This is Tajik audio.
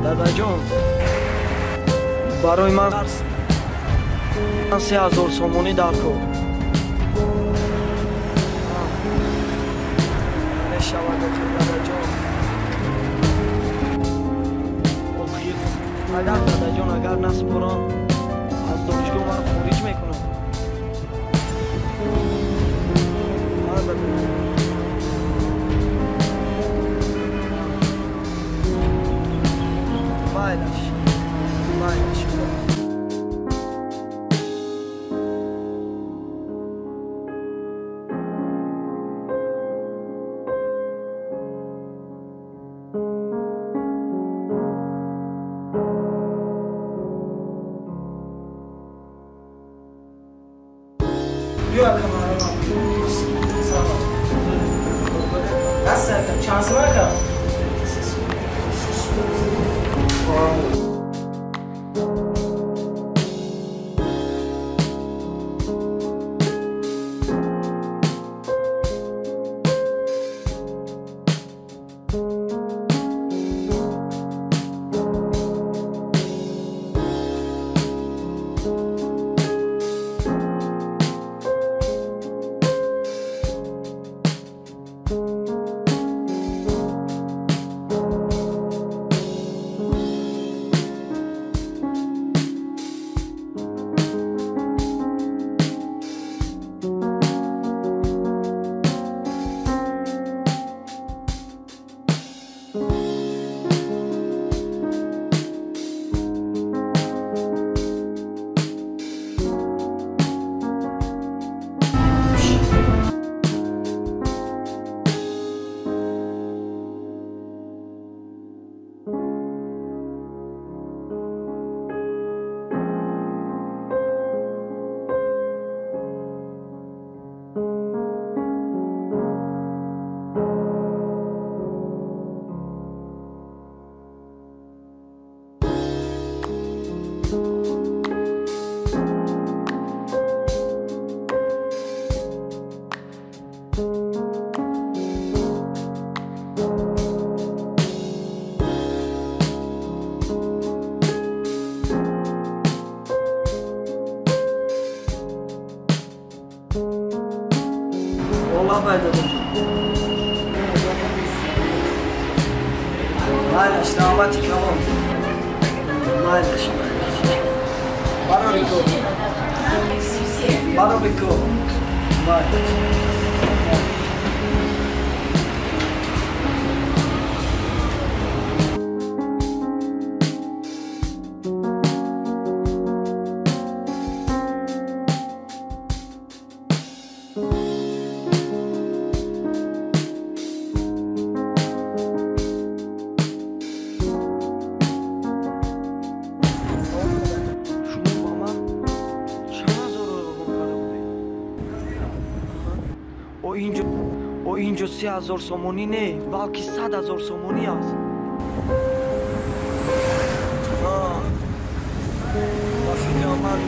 Дадаҷон, барои ман 3000 сомонӣ даркор. Мешавад охир, дадаҷон. Охир, агар дадаҷон, агар наспорам, аз донишгоҳ маро хориҷ мекунам. Майлаш, майлаш. Биё, камара. Салом. Даст чанд сом, ака? Лабай, дадаҷон. Майлаш, раҳмати калон. Майлаш, майлаш. Барори кор. Барори кор. Майлаш. Шумо ба ман чанд ҳазор роҳон карда будед? О, инҷо 3000 сомонӣ не, балки 100 000 сомонӣ аст. Ба фикрам, ман